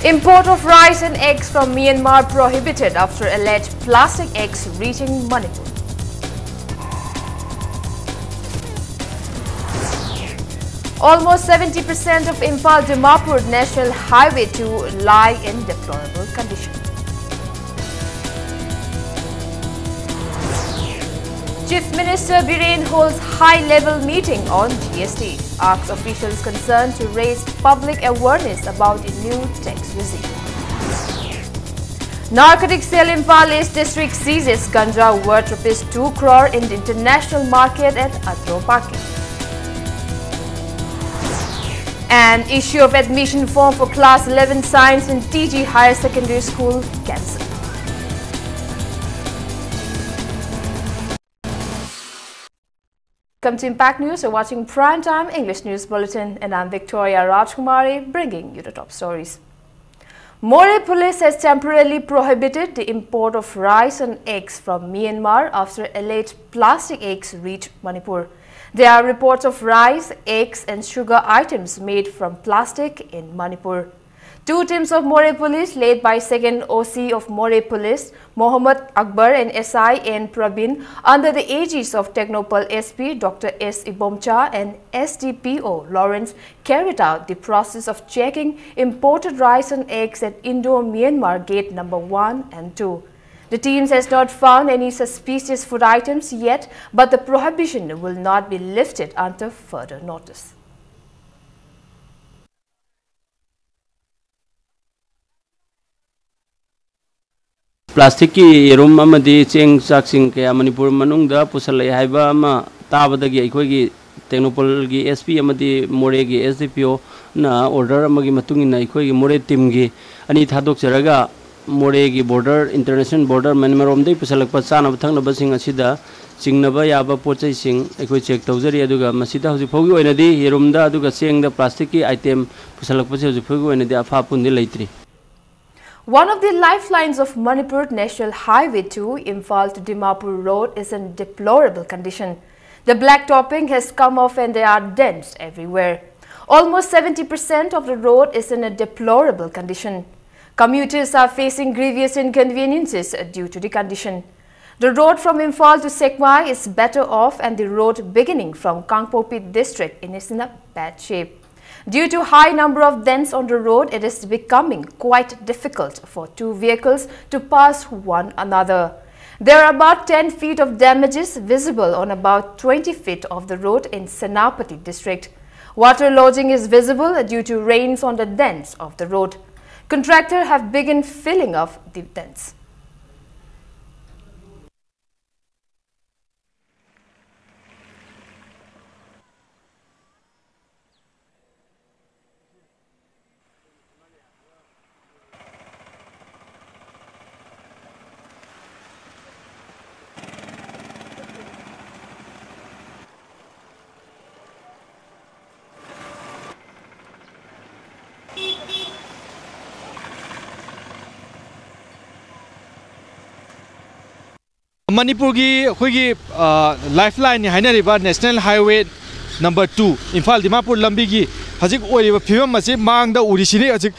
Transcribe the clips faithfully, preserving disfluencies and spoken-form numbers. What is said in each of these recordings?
Import of rice and eggs from Myanmar prohibited after alleged plastic eggs reaching Manipur. Almost seventy percent of Imphal Dimapur National Highway two lie in deplorable condition. Chief Minister Biren holds high-level meeting on G S T, asks officials concerned to raise public awareness about the new tax regime. Narcotic cell in Imphal East District seizes ganja worth rupees two crore in the international market at Atropaki. And issue of admission form for class eleven science in T G Higher Secondary School cancelled. Come to Impact News. You're watching Prime Time English News Bulletin, and I'm Victoria Rajkumari, bringing you the top stories. Moreh Police has temporarily prohibited the import of rice and eggs from Myanmar after alleged plastic eggs reach Manipur. There are reports of rice, eggs, and sugar items made from plastic in Manipur. Two teams of Moreh Police, led by second O C of Moreh Police, Mohammad Akbar, and S I N Praveen, under the aegis of Technopal S P Doctor S Ibomcha and S D P O Lawrence, carried out the process of checking imported rice and eggs at Indo-Myanmar Gate number one and two. The teams has not found any suspicious food items yet, but the prohibition will not be lifted until further notice. ꯄ꯭ꯂꯥꯁꯇꯤꯛꯀꯤ ꯌꯦꯔꯨꯝ ꯑꯃꯗꯤ ꯆꯦꯡ ꯆꯥꯛꯁꯤꯡ ꯀꯌꯥ ꯃꯅꯤꯄꯨꯔ ꯃꯅꯨꯡꯗ ꯄꯨꯁꯜꯂꯛꯑꯦ ꯍꯥꯏꯕ ꯑꯃ ꯇꯥꯕꯗꯒꯤ ꯑꯩꯈꯣꯏꯒꯤ ꯇꯦꯡꯅꯧꯄꯜꯒꯤ S P ꯑꯃꯗꯤ ꯃꯣꯔꯦꯒꯤ S D P O ꯅ order ꯑꯃꯒꯤ ꯃꯇꯨꯡ ꯏꯟꯅ ꯑꯩꯈꯣꯏꯒꯤ ꯃꯣꯔꯦ team ꯒꯤ ꯑꯅꯤ ꯊꯥꯗꯣꯛꯆꯔꯒ ꯃꯣꯔꯦꯒꯤ border, international border, ꯃꯌꯥꯟꯃꯥꯔꯔꯣꯝꯗꯒꯤ ꯄꯨꯁꯜꯂꯛꯄ ꯆꯥꯅꯕ ꯊꯛꯅꯕꯁꯤꯡ ꯑꯁꯤꯗ ꯆꯤꯡꯅꯕ ꯌꯥꯕ ꯄꯣꯠ ꯆꯩꯁꯤꯡ ꯑꯩꯈꯣꯏ check ꯇꯧꯖꯔꯤ꯫ ꯑꯗꯨꯒ ꯃꯁꯤꯗ ꯍꯧꯖꯤꯛ ꯐꯥꯎꯒꯤ ꯑꯣꯏꯅꯗꯤ ꯌꯦꯔꯨꯝꯗ ꯑꯗꯨꯒ ꯆꯦꯡꯗ ꯄ꯭ꯂꯥꯁꯇꯤꯛꯀꯤ item ꯄꯨꯁꯜꯂꯛꯄꯁꯦ ꯍꯧꯖꯤꯛ ꯐꯥꯎꯒꯤ ꯑꯣꯏꯅꯗꯤ ꯑꯐꯥ ꯑꯄꯨꯟꯗꯤ ꯂꯩꯇ꯭ꯔꯤ꯫ One of the lifelines of Manipur, National Highway two, Imphal to Dimapur Road, is in deplorable condition. The black topping has come off and there are dents everywhere. Almost seventy percent of the road is in a deplorable condition. Commuters are facing grievous inconveniences due to the condition. The road from Imphal to Sekmai is better off, and the road beginning from Kangpokpi district is in a bad shape. Due to high number of dents on the road, it is becoming quite difficult for two vehicles to pass one another. There are about ten feet of damages visible on about twenty feet of the road in Senapati district. Water lodging is visible due to rains on the dents of the road. Contractor have begun filling of the dents. ꯃꯅꯤꯄꯨꯔꯒꯤ ꯑꯩꯈꯣꯏꯒꯤ life ꯂꯥꯏꯟꯅꯤ ꯍꯥꯏꯅꯔꯤꯕ national highway number two Imphal Dimapur ꯂꯝꯕꯤꯒꯤ ꯍꯧꯖꯤꯛ ꯑꯣꯏꯔꯤꯕ ꯐꯤꯕꯝ ꯑꯁꯤ ꯃꯥꯡꯗ ꯎꯔꯤꯁꯤꯅꯤ꯫ ꯍꯧꯖꯤꯛ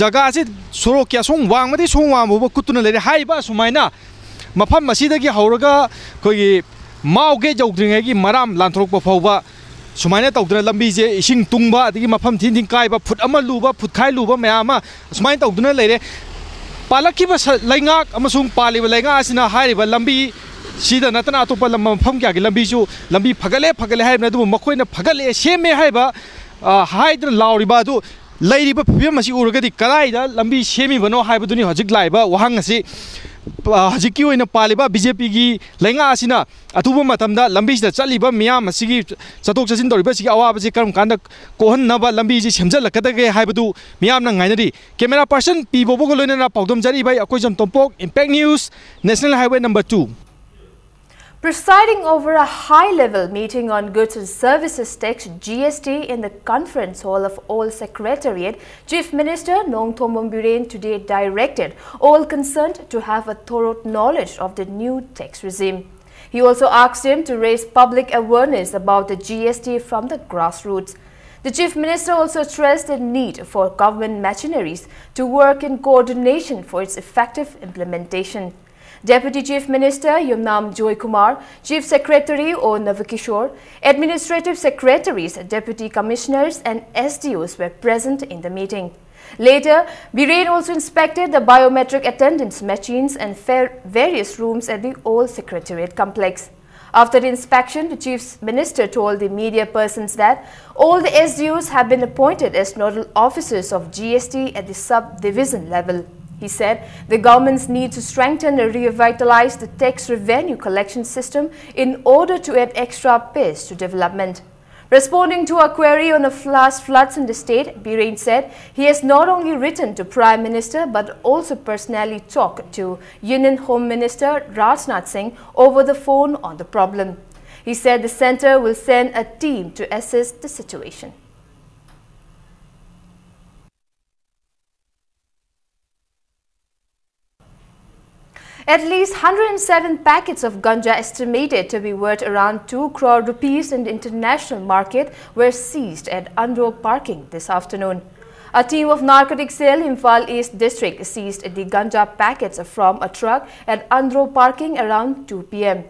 ꯖꯒꯥꯁꯤ ꯁꯣꯔꯣꯛꯀꯤ ꯑꯁꯣꯡ ꯋꯥꯡꯃꯗꯤ ꯁꯣꯡ ꯋꯥꯡꯃ ꯐꯥꯎꯕ ꯀꯨꯠꯇꯨꯅ ꯂꯩꯔꯦ꯫ ꯍꯥꯏꯔꯤꯕ ꯑꯁꯨꯃꯥꯏꯅ ꯃꯐꯝ ꯑꯁꯤꯗꯒꯤ ꯍꯧꯔꯒ ꯑꯩꯈꯣꯏꯒꯤ ꯃꯥꯎ ꯒꯦꯠ ꯌꯧꯗ꯭ꯔꯤꯉꯩꯒꯤ ꯃꯔꯥꯝ ꯂꯥꯟꯊꯣꯔꯛꯄ ꯐꯥꯎꯕ ꯁꯨꯃꯥꯏꯅ ꯇꯧꯗꯅ ꯂꯝꯕꯤꯁꯦ ꯏꯁꯤꯡ ꯇꯨꯡꯕ, ꯑꯗꯒꯤ ꯃꯐꯝ ꯊꯤꯟ ꯊꯤꯟ ꯀꯥꯏꯕ, ꯐꯨꯠ ꯑꯃ ꯂꯨꯕ, ꯐꯨꯠꯈꯥꯏ ꯂꯨꯕ ꯃꯌꯥꯝ ꯑꯃ ꯁꯨꯃꯥꯏꯅ ꯇꯧꯗꯨꯅ ꯂꯩꯔꯦ꯫ ꯄꯥꯜꯂꯛꯈꯤꯕ ꯁ- ꯂꯩꯉꯥꯛ ꯑꯃꯁꯨꯡ ꯄꯥꯜꯂꯤꯕ ꯂꯩꯉꯥꯛ ꯑꯁꯤꯅ ꯍꯥꯏꯔꯤꯕ ꯂꯝꯕꯤ ꯁꯤꯗ ꯅꯠꯇꯅ ꯑꯇꯣꯞꯄ ꯂꯝ, ꯃꯐꯝ ꯀꯌꯥꯒꯤ ꯂꯝꯕꯤꯁꯨ ꯂꯝꯕꯤ ꯐꯒꯠꯂꯦ, ꯐꯒꯠꯂꯦ ꯍꯥꯏꯕꯅꯤ, ꯑꯗꯨꯕꯨ ꯃꯈꯣꯏꯅ ꯐꯒꯠꯂꯦ, ꯁꯦꯝꯃꯦ ꯍꯥꯏꯕ, ꯑ, ꯍꯥꯏꯗꯅ ꯂꯥꯎꯔꯤꯕ ꯑꯗꯨ ꯂꯩꯔꯤꯕ ꯐꯤꯕꯝ ꯑꯁꯤ ꯎꯔꯒꯗꯤ ꯀꯗꯥꯏꯗ ꯂꯝꯕꯤ ꯁꯦꯝꯃꯤꯕꯅꯣ ꯍꯥꯏꯕꯗꯨꯅꯤ ꯍꯧꯖꯤꯛ ꯂꯥꯛꯏꯕ ꯋꯥꯍꯪ ꯑꯁꯤ꯫ ꯑ, ꯍꯧꯖꯤꯛꯀꯤ ꯑꯣꯏꯅ ꯄꯥꯜꯂꯤꯕ ꯕꯤ ꯖꯦ ꯄꯤꯒꯤ ꯂꯩꯉꯥꯛ ꯑꯁꯤꯅ ꯑꯊꯨꯕ ꯃꯇꯝꯗ ꯂꯝꯕꯤꯁꯤꯗ ꯆꯠꯂꯤꯕ ꯃꯤꯌꯥꯝ ꯑꯁꯤꯒꯤ ꯆꯠꯊꯣꯛ ꯆꯠꯁꯤꯟ ꯇꯧꯔꯤꯕ ꯑꯁꯤꯒꯤ ꯑꯋꯥꯕꯁꯤ ꯀꯔꯝ ꯀꯥꯟꯗ ꯀꯣꯛꯍꯟꯅꯕ ꯂꯝꯕꯤꯁꯤ ꯁꯦꯝꯖꯤꯜꯂꯛꯀꯗꯒꯦ ꯍꯥꯏꯕꯗꯨ ꯃꯤꯌꯥꯝꯅ ꯉꯥꯏꯅꯔꯤ꯫ ꯀꯦꯃꯦꯔꯥ ꯄꯥꯔꯁꯟ ꯄꯤ ꯕꯣꯕꯣꯒ ꯂꯣꯏꯅꯅ ꯄꯥꯎꯗꯝ ꯖꯔꯤꯕꯥꯏ, ꯑꯩꯈꯣꯏ ꯖꯝ Tompok, Impact News, national highway number two. Presiding over a high-level meeting on goods and services tax, G S T, in the conference hall of Old Secretariat, Chief Minister Nongthombam Biren today directed all concerned to have a thorough knowledge of the new tax regime. He also asked him to raise public awareness about the G S T from the grassroots. The Chief Minister also stressed the need for government machineries to work in coordination for its effective implementation. Deputy Chief Minister Yumnam Joy Kumar, Chief Secretary O Navakishore, Administrative Secretaries, Deputy Commissioners and S D Os were present in the meeting. Later, Biren also inspected the biometric attendance machines and fa- various rooms at the old Secretariat complex. After the inspection, the Chief Minister told the media persons that all the S D Os have been appointed as nodal officers of G S T at the sub-division level. He said the government's need to strengthen and revitalize the tax revenue collection system in order to add extra pace to development. Responding to a query on the flash floods in the state, Biren said he has not only written to Prime Minister but also personally talked to Union Home Minister Rajnath Singh over the phone on the problem. He said the center will send a team to assess the situation. At least one hundred seven packets of ganja, estimated to be worth around two crore rupees in the international market, were seized at Andro parking this afternoon. A team of Narcotic Cell Imphal East District seized the ganja packets from a truck at Andro parking around two p.m.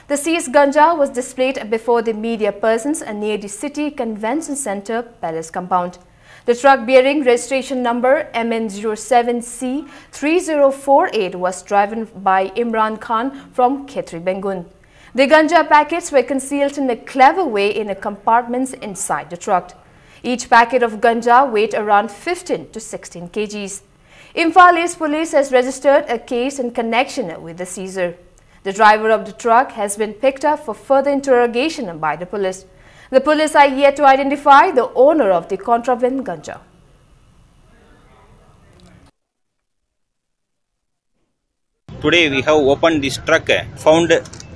The seized ganja was displayed before the media persons near the City Convention Center Palace compound. The truck bearing registration number M N zero seven C three zero four eight was driven by Imran Khan from Khetri Bengun. The ganja packets were concealed in a clever way in a compartments inside the truck. Each packet of ganja weighed around fifteen to sixteen kgs. Imphal East Police has registered a case in connection with the seizure. The driver of the truck has been picked up for further interrogation by the police. The police are yet to identify the owner of the contraband ganja. Today we have opened this truck, found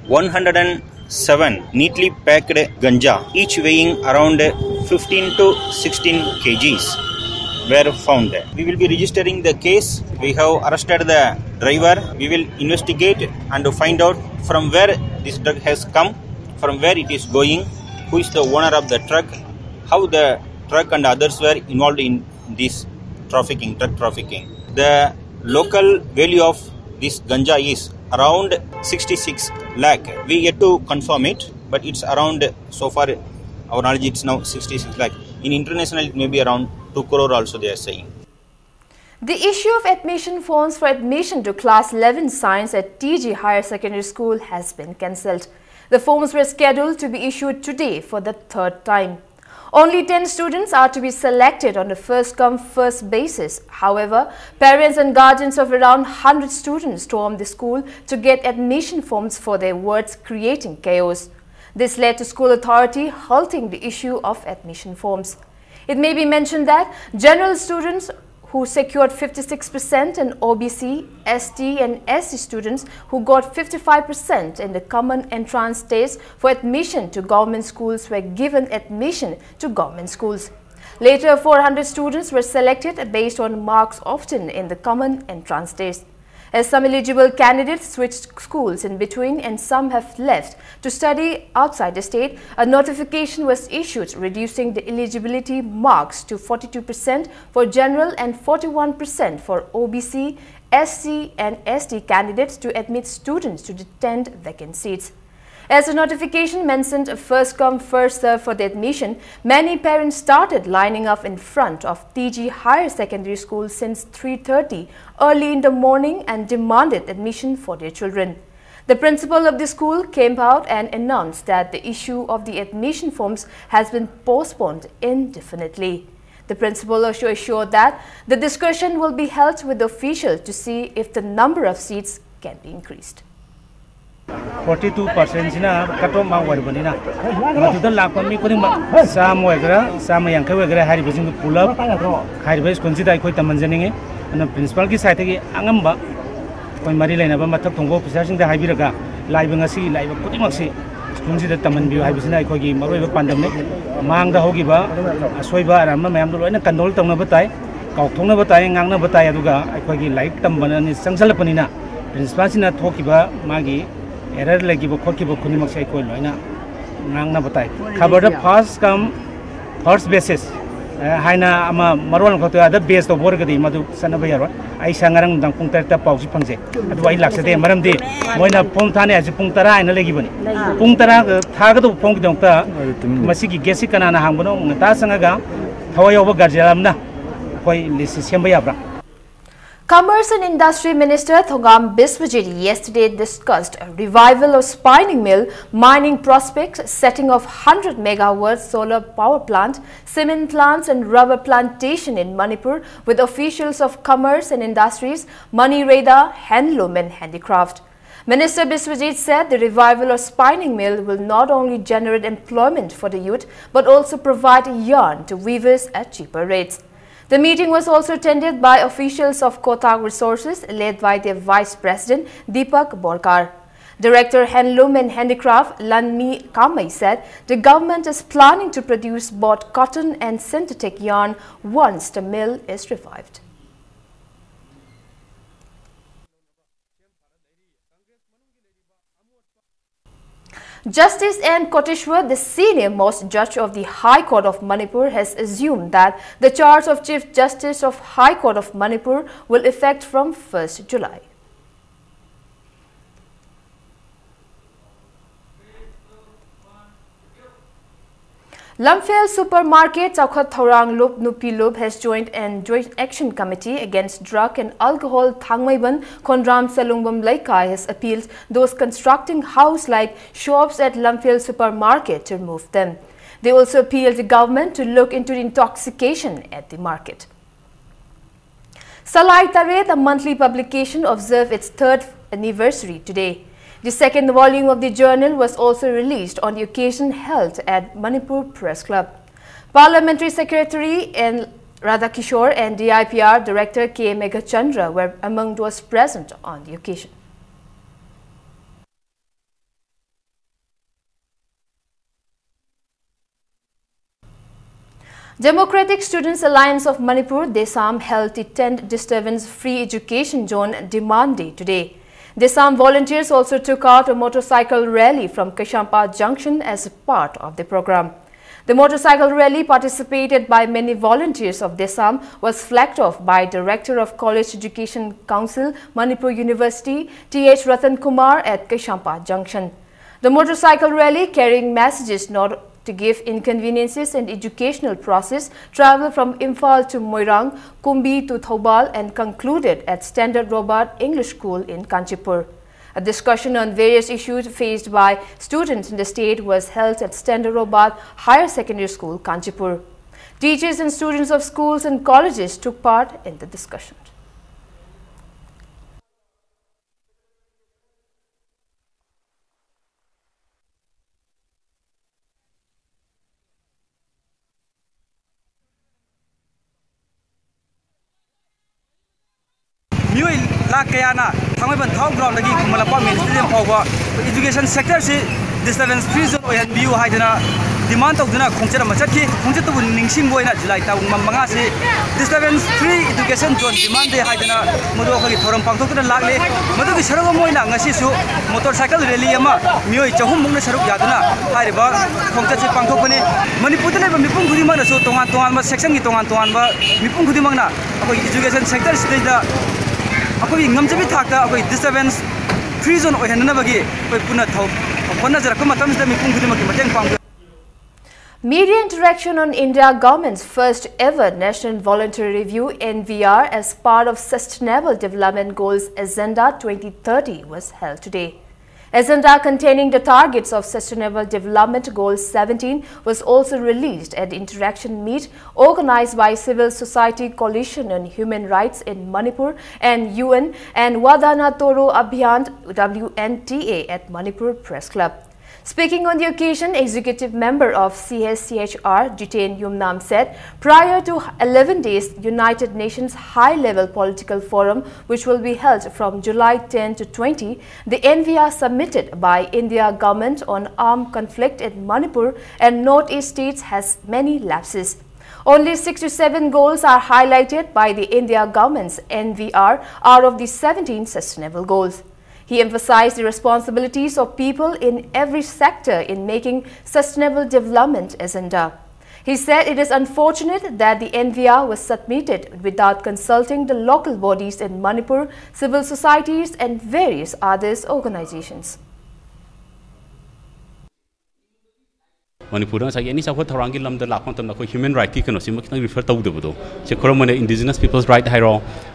one hundred seven neatly packed ganja, each weighing around fifteen to sixteen kgs were found. We will be registering the case. We have arrested the driver. We will investigate and find out from where this drug has come, from where it is going, who is the owner of the truck, how the truck and others were involved in this trafficking, drug trafficking. The local value of this ganja is around sixty-six lakh. We yet to confirm it, but it's around, so far our knowledge, it's now sixty-six lakh. In international, it may be around two crore also, they are saying. The issue of admission forms for admission to class eleven science at T G Higher Secondary School has been cancelled. The forms were scheduled to be issued today for the third time. Only ten students are to be selected on a first come, first basis. However, parents and guardians of around one hundred students stormed the school to get admission forms for their wards, creating chaos. This led to school authority halting the issue of admission forms. It may be mentioned that general students who secured fifty-six percent and O B C, S T and S C students who got fifty-five percent in the common entrance test for admission to government schools were given admission to government schools. Later, four hundred students were selected based on marks obtained in the common entrance test. As some eligible candidates switched schools in between and some have left to study outside the state, a notification was issued reducing the eligibility marks to forty-two percent for general and forty-one percent for O B C, S C and S T candidates to admit students to the ten vacant seats. As the notification mentioned first come, first serve for the admission, many parents started lining up in front of T G Higher Secondary School since three thirty early in the morning and demanded admission for their children. The principal of the school came out and announced that the issue of the admission forms has been postponed indefinitely. The principal also assured that the discussion will be held with the official to see if the number of seats can be increased. Forty two ꯄꯥꯔꯁꯦꯟꯁꯤꯅ cut off mark ꯑꯣꯏꯔꯕꯅꯤꯅ, ꯃꯗꯨꯗ ꯂꯥꯛꯄ ꯃꯤ ꯈꯨꯗꯤꯡꯃꯛ ꯆꯥꯝꯃ ꯑꯣꯏꯒꯦꯔꯥ, ꯆꯥꯝꯃ ꯌꯥꯡꯈꯩ ꯑꯣꯏꯒꯦꯔꯥ, ꯍꯥꯏꯔꯤꯕꯁꯤꯡꯗꯨ ꯄꯨꯂꯞ ꯍꯥꯏꯔꯤꯕ ꯁ꯭ꯀꯨꯜꯁꯤꯗ ꯑꯩꯈꯣꯏ ꯇꯝꯍꯟꯖꯅꯤꯡꯉꯤ꯫ ꯑꯗꯨꯅ ꯄ꯭ꯔꯤꯟꯁꯤꯄꯥꯜꯒꯤ ꯁꯥꯏꯠꯇꯒꯤ ꯑꯉꯝꯕ ꯑꯩꯈꯣꯏ ꯃꯔꯤ ꯂꯩꯅꯕ ꯃꯊꯛ ꯊꯣꯡꯕ ꯑꯣꯐꯤꯁꯥꯔꯁꯤꯡꯗ ꯍꯥꯏꯕꯤꯔꯒ, ꯂꯥꯛꯏꯕ ꯉꯁꯤꯒꯤ ꯂꯥꯛꯏꯕ ꯈꯨꯗꯤꯡꯃꯛꯁꯤ ꯁ꯭ꯀꯨꯜꯁꯤꯗ ꯇꯝꯍꯟꯕꯤꯌꯨ ꯍꯥꯏꯕꯁꯤꯅ ꯑꯩꯈꯣꯏꯒꯤ ꯃꯔꯨꯑꯣꯏꯕ ꯄꯥꯟꯗꯝꯅꯤ꯫ ꯃꯥꯡꯗ ꯍꯧꯈꯤꯕ ꯑꯁꯣꯏꯕ ꯑꯔꯥꯟꯕ ꯃꯌꯥꯝꯗꯣ ꯂꯣꯏꯅ ꯀꯟꯇ꯭ꯔꯣꯜ ꯇꯧꯅꯕ ꯇꯥꯏ, ꯀꯥꯎꯊꯣꯛꯅꯕ ꯇꯥꯏ, ꯉꯥꯡꯅꯕ ꯇꯥꯏ꯫ ꯑꯗꯨꯒ ꯑꯩꯈꯣꯏꯒꯤ ꯂꯥꯏꯔꯤꯛ ꯇꯝꯕꯅ ꯆꯪꯁꯤꯜꯂꯛꯄꯅꯤꯅ, ꯄ꯭ꯔꯤꯟꯁꯤꯄꯥꯜꯁꯤꯅ ꯊꯣꯛꯈꯤꯕ ꯃꯥꯒꯤ ꯑꯦꯔꯔ ꯂꯩꯈꯤꯕ ꯈꯣꯠꯈꯤꯕ ꯈꯨꯗꯤꯡꯃꯛꯁꯦ ꯑꯩꯈꯣꯏ ꯂꯣꯏꯅ ꯉꯥꯡꯅꯕ ꯇꯥꯏ꯫ ꯈꯕꯔꯗ ꯐꯥꯔꯁ ꯀꯝ ꯐꯥꯔꯁ ꯕꯦꯁꯤꯁ ꯍꯥꯏꯅ ꯑꯃ ꯃꯔꯣꯜ ꯑꯃꯈꯛꯇ ꯑꯗ ꯕꯦꯁ ꯇꯧꯕ ꯑꯣꯏꯔꯒꯗꯤ ꯃꯗꯨ ꯆꯠꯅꯕ ꯌꯥꯔꯣꯏ꯫ ꯑꯩ ꯁꯥ ꯉꯔꯥꯡ ꯅꯨꯡꯗꯥꯡ ꯄꯨꯡ ꯇꯔꯦꯠꯇ ꯄꯥꯎꯁꯤ ꯐꯪꯖꯩ꯫ ꯑꯗꯨꯕꯨ ꯑꯩ ꯂꯥꯛꯆꯗꯦ, ꯃꯔꯝꯗꯤ ꯃꯣꯏꯅ ꯐꯣꯝ ꯊꯥꯅꯤ ꯍꯥꯏꯁꯦ ꯄꯨꯡ ꯇꯔꯥ ꯍꯥꯏꯅ ꯂꯩꯈꯤꯕꯅꯤ꯫ ꯄꯨꯡ ꯇꯔꯥ ꯊꯥꯒꯗꯧꯕ ꯐꯣꯝꯒꯤꯗꯃꯛꯇ ꯃꯁꯤꯒꯤ ꯒꯦꯠꯁꯤ ꯀꯅꯥꯅ ꯍꯥꯡꯕꯅꯣ ꯉꯟꯇꯥ ꯆꯪꯉꯒ ꯊꯋꯥꯏ ꯌꯥꯎꯕ ꯒꯥꯔꯖꯤꯌꯥꯟ ꯑꯃꯅ ꯑꯩꯈꯣꯏ ꯂꯤꯁꯁꯤ ꯁꯦꯝꯕ ꯌꯥꯕ꯭ꯔꯥ? Commerce and Industry Minister Thongam Biswajit yesterday discussed a revival of spinning mill mining prospects, setting of hundred megawatt solar power plant, cement plants and rubber plantation in Manipur with officials of Commerce and Industries, Money Radar, Handloom and Handicraft. Minister Biswajit said the revival of spinning mill will not only generate employment for the youth but also provide yarn to weavers at cheaper rates. The meeting was also attended by officials of Kotak Resources, led by their Vice President Deepak Borkar. Director Handloom and Handicraft Lanmi Kamai said the government is planning to produce both cotton and synthetic yarn once the mill is revived. Justice N Koteshwar, the senior most judge of the High Court of Manipur, has assumed that the charge of Chief Justice of High Court of Manipur will effect from first July. Lamphel Supermarket Chaukhat Thaurang Lup Nupi Lup has joined an joint action committee against drug and alcohol. Thangmeiban Khondram Salungbam Leikai has appealed those constructing house-like shops at Lamphel Supermarket to remove them. They also appealed the government to look into the intoxication at the market. Salai Taret, a monthly publication, observed its third anniversary today. The second volume of the journal was also released on the occasion held at Manipur Press Club. Parliamentary Secretary N Radhakishore and D I P R Director K Meghachandra were among those present on the occasion. Democratic Students Alliance of Manipur, DESAM, held the tenth Disturbance Free Education Zone Demand Day today. DESAM volunteers also took out a motorcycle rally from Kaisampa Junction as part of the program. The motorcycle rally, participated by many volunteers of DESAM, was flagged off by Director of College Education Council, Manipur University, T H Ratan Kumar, at Keishampa Junction. The motorcycle rally, carrying messages not to give inconveniences and educational process, traveled from Imphal to Moirang, Kumbi to Thoubal, and concluded at Standard Robert English School in Kanchipur. A discussion on various issues faced by students in the state was held at Standard Robert Higher Secondary School, Kanchipur. Teachers and students of schools and colleges took part in the discussion. ꯃꯤꯑꯣꯏ ꯂꯥꯈ ꯀꯌꯥꯅ ꯊꯥꯡꯃꯩꯕꯟ ꯊꯥꯎ ꯒ꯭ꯔꯥꯎꯟꯗꯒꯤ ꯈꯨꯃꯟ ꯂꯝꯄꯥꯛ ꯃꯤꯅꯤ stadium ꯐꯥꯎꯕ education sector ꯁꯤ disturbance free zone ꯑꯣꯏꯍꯟꯕꯤꯌꯨ ꯍꯥꯏꯗꯅ demand ꯇꯧꯗꯨꯅ ꯈꯣꯡꯆꯠ ꯑꯃ ꯆꯠꯈꯤ꯫ ꯈꯣꯡꯆꯠꯇꯨꯕꯨ ꯅꯤꯡꯁꯤꯡꯕ ꯑꯣꯏꯅ ꯖꯨꯂꯥꯏ ꯇꯥꯡ ꯃꯉꯥꯁꯤ disturbance free education zone demand day ꯍꯥꯏꯗꯅ ꯃꯗꯨ ꯑꯩꯈꯣꯏꯒꯤ ꯊꯧꯔꯝ ꯄꯥꯡꯊꯣꯛꯇꯨꯅ ꯂꯥꯛꯂꯤ꯫ ꯃꯗꯨꯒꯤ ꯁꯔꯨꯛ ꯑꯃ ꯑꯣꯏꯅ ꯉꯁꯤꯁꯨ motorcycle rally ꯑꯃ ꯃꯤꯑꯣꯏ ꯆꯍꯨꯝ ꯃꯨꯛꯅ ꯁꯔꯨꯛ ꯌꯥꯗꯨꯅ ꯍꯥꯏꯔꯤꯕ ꯈꯣꯡꯆꯠꯁꯤ ꯄꯥꯡꯊꯣꯛꯄꯅꯤ꯫ ꯃꯅꯤꯄꯨꯔꯗ ꯂꯩꯕ ꯃꯤꯄꯨꯝ ꯈꯨꯗꯤꯡꯃꯛꯅꯁꯨ ꯇꯣꯉꯥꯟ ꯇꯣꯉꯥꯟꯕ section ꯒꯤ ꯇꯣꯉꯥꯟ ꯇꯣꯉꯥꯟꯕ ꯃꯤꯄꯨꯝ ꯈꯨꯗꯤꯡꯃꯛꯅ ꯑꯩꯈꯣꯏꯒꯤ education sector ꯁꯤꯗꯩꯗ ꯑꯩꯈꯣꯏꯒꯤ ꯉꯝꯖꯕꯤ ꯊꯥꯛꯇ ꯑꯩꯈꯣꯏ disturbance free zone ꯑꯣꯏꯍꯟꯅꯅꯕꯒꯤ ꯑꯩꯈꯣꯏ ꯄꯨꯟꯅ ꯊꯧ-, ꯍꯣꯠꯅꯖꯔꯛꯄ ꯃꯇꯝꯁꯤꯗ ꯃꯤꯄꯨꯝ ꯈꯨꯗꯤꯡꯃꯛꯀꯤ ꯃꯇꯦꯡ ꯄꯥꯡꯕꯤꯌꯨ꯫ Media interaction on India government's first ever National Voluntary Review, N V R, as part of Sustainable Development Goals Agenda twenty thirty was held today. Agenda containing the targets of Sustainable Development Goal seventeen was also released at interaction meet organized by Civil Society Coalition on Human Rights in Manipur and U N and Vadhana Toro Abhiyan, W N T A, at Manipur Press Club. Speaking on the occasion, Executive Member of C S C H R, Jiten Yumnam, said prior to eleven days United Nations High Level Political Forum, which will be held from July ten to twenty, the N V R submitted by India government on armed conflict in Manipur and Northeast states has many lapses. Only six to seven goals are highlighted by the India government's N V R out of the seventeen sustainable goals. He emphasized the responsibilities of people in every sector in making sustainable development agenda. He said it is unfortunate that the N V R was submitted without consulting the local bodies in Manipur, civil societies and various others organizations. ꯃꯅꯤꯄꯨꯔꯗ ꯉꯁꯥꯏꯒꯤ ꯑꯦꯅꯤ ꯆꯥꯎꯈꯠ ꯊꯧꯔꯥꯡꯒꯤ ꯂꯝꯗ ꯂꯥꯛꯄ ꯃꯇꯝꯗ ꯑꯩꯈꯣꯏ human ꯔꯥꯏꯠꯀꯤ ꯀꯩꯅꯣꯁꯤꯃ ꯈꯤꯇꯪ refer ꯇꯧꯗꯕꯗꯣ, ꯁꯤ ꯈꯔ ꯑꯃꯅ ꯏꯟꯗꯤꯖꯤꯅꯁ ꯄꯤꯄꯜꯁ ꯔꯥꯏꯠ ꯍꯥꯏꯔꯣ,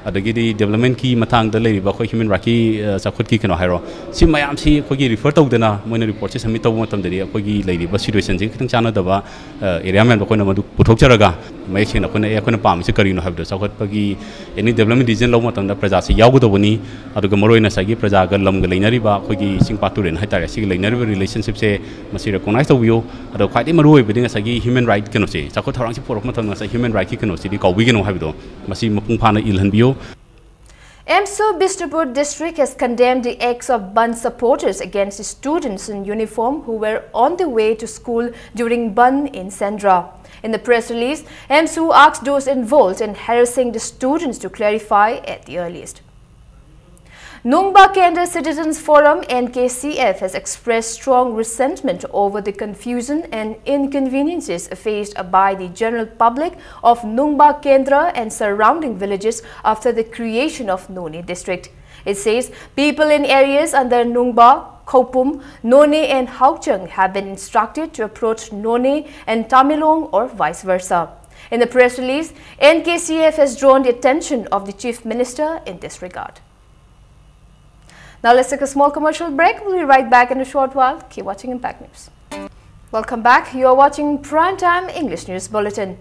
ꯑꯗꯒꯤꯗꯤ ꯗꯦꯕꯂꯞꯃꯦꯟꯠꯀꯤ ꯃꯇꯥꯡꯗ ꯂꯩꯔꯤꯕ ꯑꯩꯈꯣꯏ ꯍ꯭ꯌꯨꯃꯦꯟ ꯔꯥꯏꯠꯀꯤ ꯆꯥꯎꯈꯠꯀꯤ ꯀꯩꯅꯣ ꯍꯥꯏꯔꯣ, ꯁꯤ ꯃꯌꯥꯝꯁꯤ ꯑꯩꯈꯣꯏꯒꯤ ꯔꯤꯐꯔ ꯇꯧꯗꯅ ꯃꯣꯏꯅ ꯔꯤꯄꯣꯔꯠꯁꯦ ꯁꯕꯃꯤꯠ ꯇꯧꯕ ꯃꯇꯝꯗꯗꯤ ꯑꯩꯈꯣꯏꯒꯤ ꯂꯩꯔꯤꯕ ꯁꯤꯆꯨꯋꯦꯁꯟꯁꯤꯒ ꯈꯤꯇꯪ ꯆꯥꯟꯅꯗꯕ ꯑꯦꯔꯤꯌꯥ ꯃꯌꯥꯝꯗꯣ ꯑꯩꯈꯣꯏꯅ ꯃꯗꯨ ꯄꯨꯊꯣꯛꯆꯔꯒ ꯃꯌꯦꯛ ꯁꯦꯡꯅ ꯑꯩꯈꯣꯏꯅ ꯑꯦ ꯑꯩꯈꯣꯏꯅ ꯄꯥꯝꯃꯤꯁꯦ ꯀꯔꯤꯅꯣ ꯍꯥꯏꯕꯗꯣ, ꯆꯥꯎꯈꯠꯄꯒꯤ ꯑꯦꯅꯤ ꯗꯦꯕꯂꯞꯃꯦꯟ ꯗꯤꯁꯤꯖꯟ ꯂꯧꯕ ꯃꯇꯝꯗ ꯄ꯭ꯔꯖꯥꯁꯤ ꯌꯥꯎꯒꯗꯧꯕꯅꯤ꯫ ꯑꯗꯨꯒ ꯃꯔꯨꯑꯣꯏꯅ ꯉꯁꯥꯏꯒꯤ ꯄ꯭ꯔꯖꯥꯒ ꯂꯝꯒ ꯂꯩꯅꯔꯤꯕ ꯑꯩꯈꯣꯏꯒꯤ ꯆꯤꯡ ꯄꯥꯠ ꯇꯨꯔꯦꯜ ꯍꯥꯏꯇꯥꯔꯦ, ꯁꯤꯒ ꯂꯩꯅꯔꯤꯕ ꯔꯤꯂꯦꯁꯟꯁꯤꯞꯁꯦ ꯃꯁꯤ ꯔꯤꯀꯣꯛꯅꯥꯏꯁ ꯇꯧꯕꯤꯌꯨ꯫ ꯑꯗꯣ ꯈ꯭ꯋꯥꯏꯗꯒꯤ ꯃꯔꯨꯑꯣꯏꯕꯗꯤ ꯉꯁꯥꯏꯒꯤ ꯍ꯭ꯌꯨꯃꯦꯟ ꯔꯥꯏꯠ ꯀꯩꯅꯣꯁꯦ, ꯆꯥꯎꯈꯠ ꯊꯧꯔꯥꯡꯁꯤ ꯄꯨꯔꯛꯄ ꯃꯇꯝꯗ ꯉꯁꯥꯏ ꯍ꯭ꯌꯨꯃꯦꯟ ꯔꯥꯏꯠꯀꯤ ꯀꯩꯅꯣꯁꯤꯗꯤ ꯀꯥꯎꯕꯤꯒꯅꯨ ꯍꯥꯏꯕꯗꯣ, ꯃꯁꯤ ꯃꯄꯨꯡ ꯐꯥꯅ ꯏꯜꯍꯟꯕꯤꯌꯨ꯫ AMSU Bishnupur district has condemned the acts of Bandh supporters against students in uniform who were on the way to school during Bandh in Sendra. In the press release, AMSU asked those involved in harassing the students to clarify at the earliest. Nungba Kendra Citizens Forum, N K C F, has expressed strong resentment over the confusion and inconveniences faced by the general public of Nungba Kendra and surrounding villages after the creation of Noney district. It says people in areas under Nungba, Khopum, Noney and Haokchang have been instructed to approach Noney and Tamenglong or vice versa. In the press release, N K C F has drawn the attention of the Chief Minister in this regard. Now let's take a small commercial break. We'll be right back in a short while. Keep watching Impact News. Welcome back. You are watching Prime Time English News Bulletin.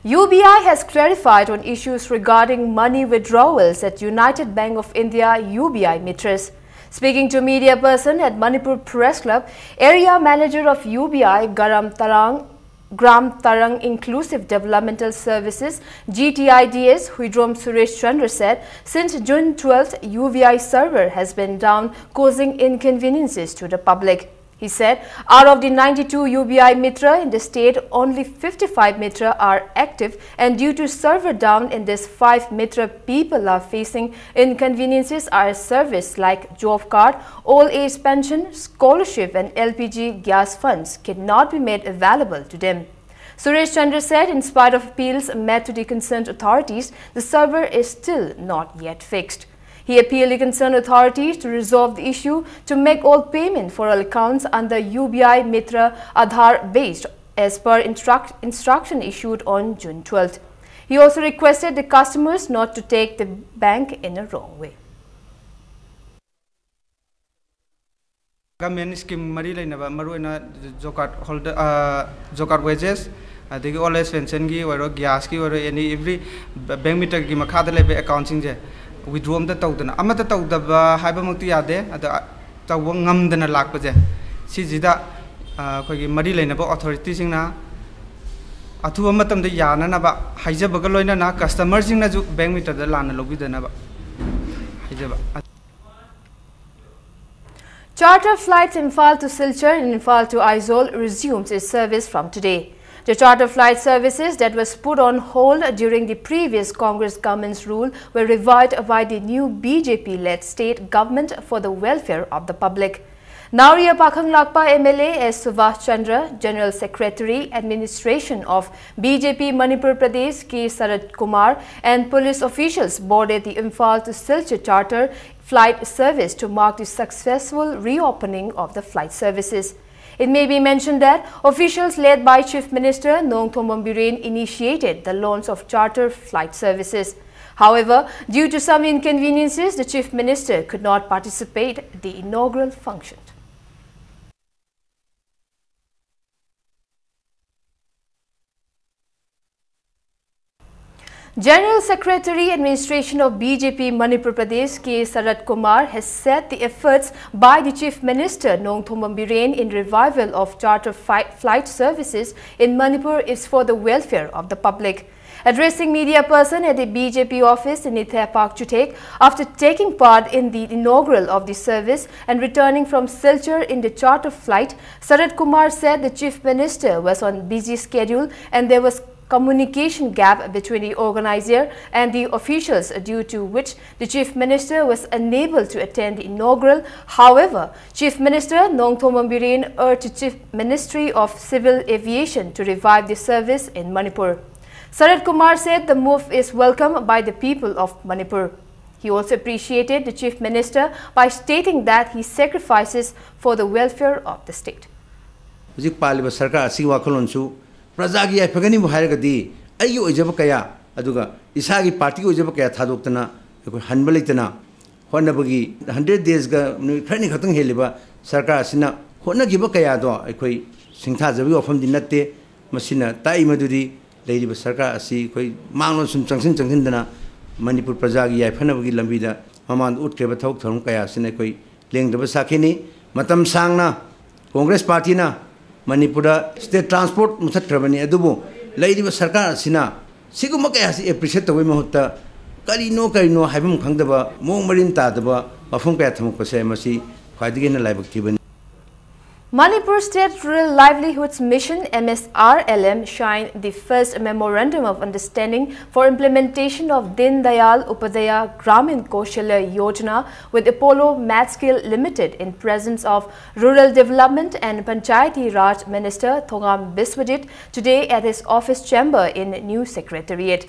U B I has clarified on issues regarding money withdrawals at United Bank of India U B I Mitras. Speaking to media person at Manipur Press Club, area manager of U B I, Garam Tarang, Gram Tarang Inclusive Developmental Services, G T I D S, Huidrom Suresh Chandra said, since June twelfth, U B I server has been down, causing inconveniences to the public. He said, out of the ninety-two U B I Mitra in the state, only fifty-five Mitra are active, and due to server down in this five Mitra, people are facing inconveniences. Our service like job card, old age pension, scholarship, and L P G gas funds cannot be made available to them. Suresh Chandra said, in spite of appeals made to the concerned authorities, the server is still not yet fixed. He appealed the concerned authorities to resolve the issue to make all payment for all accounts under U B I Mitra Aadhaar based as per instruct, instruction issued on June twelfth. He also requested the customers not to take the bank in a wrong way. Government scheme ꯃꯔꯤ ꯂꯩꯅꯕ, ꯃꯔꯨꯑꯣꯏꯅ job card holder, job card wages, ꯑꯗꯒꯤ old age pensionꯒꯤ ꯑꯣꯏꯔꯣ, gasꯀꯤ ꯑꯣꯏꯔꯣ, any every bank Mitraꯒꯤ ꯃꯈꯥꯗ ꯂꯩꯕ accountꯁꯤꯡꯁꯦ withdraw ꯑꯝꯇ ꯇꯧꯗꯅ, ꯑꯃꯠꯇ ꯇꯧꯗꯕ ꯍꯥꯏꯕꯃꯛꯇꯤ ꯌꯥꯗꯦ, ꯑꯗ ꯇꯧꯕ ꯉꯝꯗꯅ ꯂꯥꯛꯄꯁꯦ, ꯁꯤꯁꯤꯗ ꯑꯩꯈꯣꯏꯒꯤ ꯃꯔꯤ ꯂꯩꯅꯕ authorityꯁꯤꯡꯅ ꯑꯊꯨꯕ ꯃꯇꯝꯗ ꯌꯥꯅꯅꯕ ꯍꯥꯏꯖꯕꯒ ꯂꯣꯏꯅꯅ customerꯁꯤꯡꯅꯁꯨ bank Mitraꯗ ꯂꯥꯟꯅ ꯂꯧꯕꯤꯗꯅꯕ ꯍꯥꯏꯖꯕ꯫ Charter flight Imphal to Silchar and Imphal to Aizawl resumes its service from today. The charter flight services that was put on hold during the previous Congress government's rule were revived by the new B J P-led state government for the welfare of the public. Naoriya Pakhang Lakpa M L A S Subhash Chandra, General Secretary, Administration of B J P Manipur Pradesh K Sarat Kumar, and police officials boarded the Imphal to Silchar charter flight service to mark the successful reopening of the flight services. It may be mentioned that officials led by Chief Minister Nongthombam Biren initiated the launch of charter flight services. However, due to some inconveniences, the Chief Minister could not participate the inaugural function. General Secretary, Administration of B J P Manipur Pradesh K Sarat Kumar has said the efforts by the Chief Minister Nongthombam Biren in revival of charter fi- flight services in Manipur is for the welfare of the public. Addressing media person at the B J P office in Ithe Pakshethe, after taking part in the inaugural of the service and returning from Silchar in the charter flight, Sarath Kumar said the Chief Minister was on busy schedule and there was communication gap between the organizer and the officials, due to which the Chief Minister was unable to attend the inaugural. However, Chief Minister Nongthombam Biren urged the Chief Ministry of Civil Aviation to revive the service in Manipur. Sarath Kumar said the move is welcomed by the people of Manipur. He also appreciated the Chief Minister by stating that he sacrifices for the welfare of the state. ꯍꯧꯖꯤꯛ ꯄꯥꯜꯂꯤꯕ ꯁꯔꯀꯥꯔ ꯑꯁꯤꯒꯤ ꯋꯥꯈꯜꯂꯣꯟꯁꯨ ꯄ꯭ꯔꯖꯥꯒꯤ ꯌꯥꯏꯐꯒꯅꯤꯕꯨ ꯍꯥꯏꯔꯒꯗꯤ ꯑꯩꯒꯤ ꯑꯣꯏꯖꯕ ꯀꯌꯥ, ꯑꯗꯨꯒ ꯏꯁꯥꯒꯤ ꯄꯥꯔꯇꯤꯒꯤ ꯑꯣꯏꯖꯕ ꯀꯌꯥ ꯊꯥꯗꯣꯛꯇꯅ ꯑꯩꯈꯣꯏ ꯍꯟꯕ ꯂꯩꯇꯅ ꯍꯣꯠꯅꯕꯒꯤ, ꯍꯟꯗ꯭ꯔꯦꯠ ꯗꯦꯖꯒ ꯅꯨꯃꯤꯠ ꯈꯔꯅꯤ ꯈꯛꯇꯪ ꯍꯦꯜꯂꯤꯕ ꯁꯔꯀꯥꯔ ꯑꯁꯤꯅ ꯍꯣꯠꯅꯈꯤꯕ ꯀꯌꯥꯗꯣ ꯑꯩꯈꯣꯏ ꯁꯤꯡꯊꯥꯖꯕꯒꯤ ꯋꯥꯐꯝꯗꯤ ꯅꯠꯇꯦ꯫ ꯃꯁꯤꯅ ꯇꯥꯛꯏ ꯃꯗꯨꯗꯤ ꯂꯩꯔꯤꯕ ꯁꯔꯀꯥꯔ ꯑꯁꯤ ꯑꯩꯈꯣꯏ ꯃꯥꯡꯂꯣꯝ ꯁꯨꯝ ꯆꯪꯁꯤꯟ ꯆꯪꯁꯤꯟꯗꯅ ꯃꯅꯤꯄꯨꯔ ꯄ꯭ꯔꯖꯥꯒꯤ ꯌꯥꯏꯐꯅꯕꯒꯤ ꯂꯝꯕꯤꯗ ꯃꯃꯥꯡꯗ ꯎꯠꯈ꯭ꯔꯤꯕ ꯊꯕꯛ ꯊꯧꯔꯝ ꯀꯌꯥ ꯑꯁꯤꯅ ꯑꯩꯈꯣꯏ ꯂꯦꯡꯗꯕ ꯁꯥꯈꯤꯅꯤ꯫ ꯃꯇꯝ ꯁꯥꯡꯅ ꯀꯣꯡꯒ꯭ꯔꯦꯁ ꯄꯥꯔꯇꯤꯅ ꯃꯅꯤꯄꯨꯔꯗ ꯁ꯭ꯇꯦꯠ ꯇ꯭ꯔꯥꯟꯁꯄꯣꯔꯠ ꯃꯨꯊꯠꯈ꯭ꯔꯕꯅꯤ, ꯑꯗꯨꯕꯨ ꯂꯩꯔꯤꯕ ꯁꯔꯀꯥꯔ ꯑꯁꯤꯅ ꯁꯤꯒꯨꯝꯕ ꯀꯌꯥ ꯑꯁꯤ ꯑꯦꯄ꯭ꯔꯤꯁꯤꯌꯦꯠ ꯇꯧꯕꯒꯤ ꯃꯍꯨꯠꯇ ꯀꯔꯤꯅꯣ ꯀꯔꯤꯅꯣ ꯍꯥꯏꯐꯝ ꯈꯪꯗꯕ, ꯃꯑꯣꯡ ꯃꯔꯤꯟ ꯇꯥꯗꯕ ꯋꯥꯐꯝ ꯀꯌꯥ ꯊꯝꯃꯛꯄꯁꯦ ꯃꯁꯤ ꯈ꯭ꯋꯥꯏꯗꯒꯤ ꯍꯦꯟꯅ ꯂꯥꯏꯕꯛ ꯊꯤꯕꯅꯤ꯫ Manipur State Rural Livelihoods Mission, M S R L M, signed the first Memorandum of Understanding for implementation of Deen Dayal Upadhyaya Gramin Kaushalya Yojana with Apollo MatSkill Limited in presence of Rural Development and Panchayati Raj Minister Thongam Biswajit today at his office chamber in New Secretariat.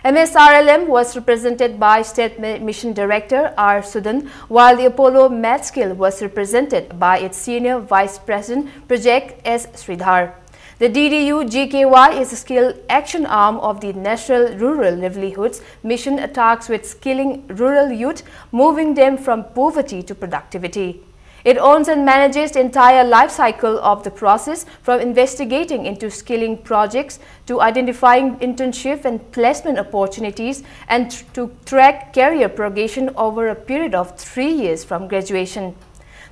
M S R L M was represented by State Mi-, Mission Director R Sudan, while the Apollo MatSkill was represented by its Senior Vice President Project S Sridhar. The D D U G K Y is a skill action arm of the National Rural Livelihoods Mission, tasked with skilling rural youth, moving them from poverty to productivity. It owns and manages the entire life cycle of the process, from investigating into skilling projects to identifying internship and placement opportunities and tr-, to track career progression over a period of three years from graduation.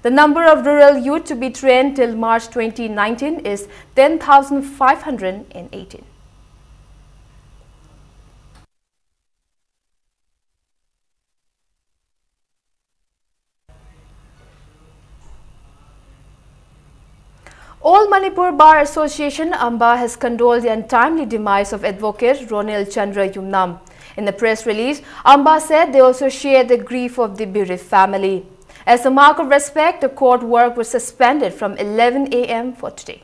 The number of rural youth to be trained till March twenty nineteen is ten thousand five hundred and eighteen. All Manipur Bar Association, AMBA, has condoled the untimely demise of Advocate Ronil Chandra Yumnam. In the press release, AMBA said they also share the grief of the bereaved family. As a mark of respect, the court work was suspended from eleven a m for today.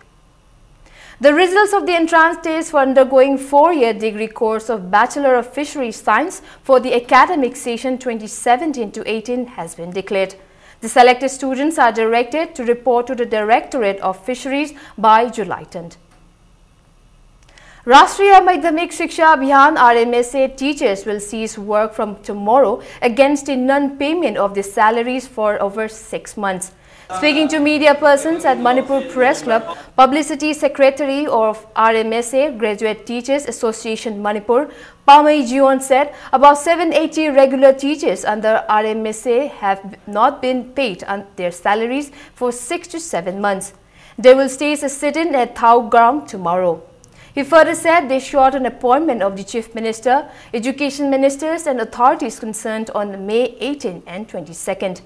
The results of the entrance test for undergoing four-year degree course of Bachelor of Fisheries Science for the academic session twenty seventeen to eighteen has been declared. The selected students are directed to report to the Directorate of Fisheries by July tenth. Rashtriya Madhyamik Shiksha Abhiyan, R M S A, teachers will cease work from tomorrow against the non-payment of the salaries for over six months. Speaking to media persons at Manipur Press Club, Publicity Secretary of R M S A, Graduate Teachers Association Manipur, Pamei Jion said about seven eighty regular teachers under R M S A have not been paid on their salaries for six to seven months. They will stage a sit-in at Thao Ground tomorrow. He further said they sought an appointment of the Chief Minister, Education Ministers and authorities concerned on May eighteen and twenty-second.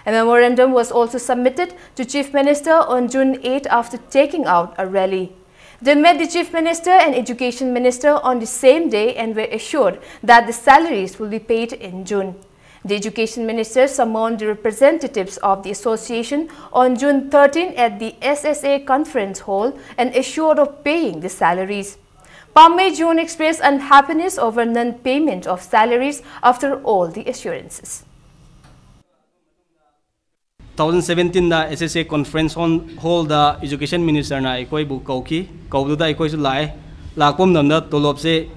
A memorandum was also submitted to Chief Minister on June eighth after taking out a rally. They met the Chief Minister and Education Minister on the same day and were assured that the salaries will be paid in June. The Education Minister summoned the representatives of the association on June thirteenth at the S S A Conference Hall and assured of paying the salaries. Pamei Jion expressed unhappiness over non-payment of salaries after all the assurances. Two thousand seventeen the S S A Conference Hall the Education Minister ꯅ ꯑꯩꯈꯣꯏꯕꯨ ꯀꯧꯈꯤ꯫ ꯀꯧꯕꯗꯨꯗ ꯑꯩꯈꯣꯏꯁꯨ ꯂꯥꯛꯑꯦ꯫ ꯂꯥꯛꯄ ꯃꯇꯝꯗ ꯇꯣꯂꯣꯞꯁꯦ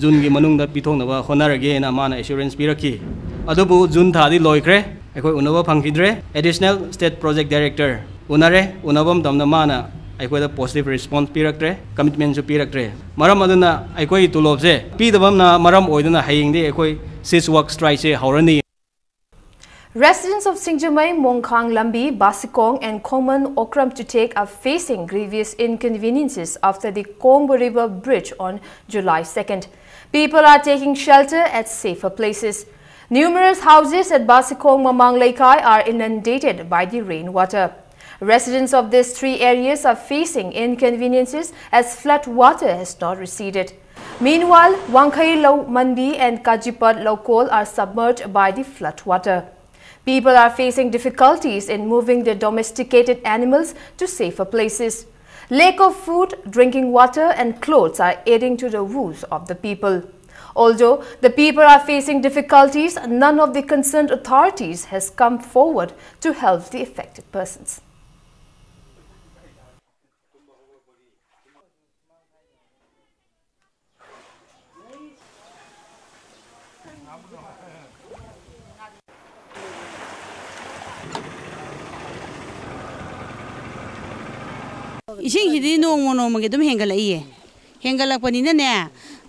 ꯖꯨꯟꯒꯤ ꯃꯅꯨꯡꯗ ꯄꯤꯊꯣꯛꯅꯕ ꯍꯣꯠꯅꯔꯒꯦꯅ ꯃꯥꯅ assurance ꯄꯤꯔꯛꯈꯤ꯫ ꯑꯗꯨꯕꯨ ꯖꯨꯟ ꯊꯥꯗꯤ ꯂꯣꯏꯈ꯭ꯔꯦ, ꯑꯩꯈꯣꯏ ꯎꯅꯕ ꯐꯪꯈꯤꯗ꯭ꯔꯦ꯫ Additional State Project Director ꯎꯅꯔꯦ꯫ ꯎꯅꯕ ꯃꯇꯝꯗ ꯃꯥꯅ ꯑꯩꯈꯣꯏꯗ positive response ꯄꯤꯔꯛꯇ꯭ꯔꯦ, commitment ꯁꯨ ꯄꯤꯔꯛꯇ꯭ꯔꯦ꯫ ꯃꯔꯝ ꯑꯗꯨꯅ ꯑꯩꯈꯣꯏꯒꯤ ꯇꯣꯂꯣꯞꯁꯦ ꯄꯤꯗꯕꯅ ꯃꯔꯝ ꯑꯣꯏꯗꯨꯅ ꯍꯌꯦꯡꯗꯤ ꯑꯩꯈꯣꯏ cease work strike ꯁꯦ ꯍꯧꯔꯅꯤ꯫ Residents of Singjamei, Mongkhang Lambi, Basikong and Khongman Okram Chuthek are facing grievous inconveniences after the Kongbo River bridge on July second. People are taking shelter at safer places. Numerous houses at Basikong Mamang Leikai are inundated by the rainwater. Residents of these three areas are facing inconveniences as flood water has not receded. Meanwhile, Wangkhei Lou Mandi and Kajipat Loukol are submerged by the flood water. People are facing difficulties in moving their domesticated animals to safer places. Lack of food, drinking water, and clothes are adding to the woes of the people. Although the people are facing difficulties, none of the concerned authorities has come forward to help the affected persons. ꯏꯁꯤꯡꯁꯤꯗꯤ ꯅꯣꯡꯃ ꯅꯣꯡꯃꯒꯤ ꯑꯗꯨꯝ ꯍꯦꯟꯒꯠꯂꯛꯏꯌꯦ꯫ ꯍꯦꯟꯒꯠꯂꯛꯄꯅꯤꯅꯅꯦ,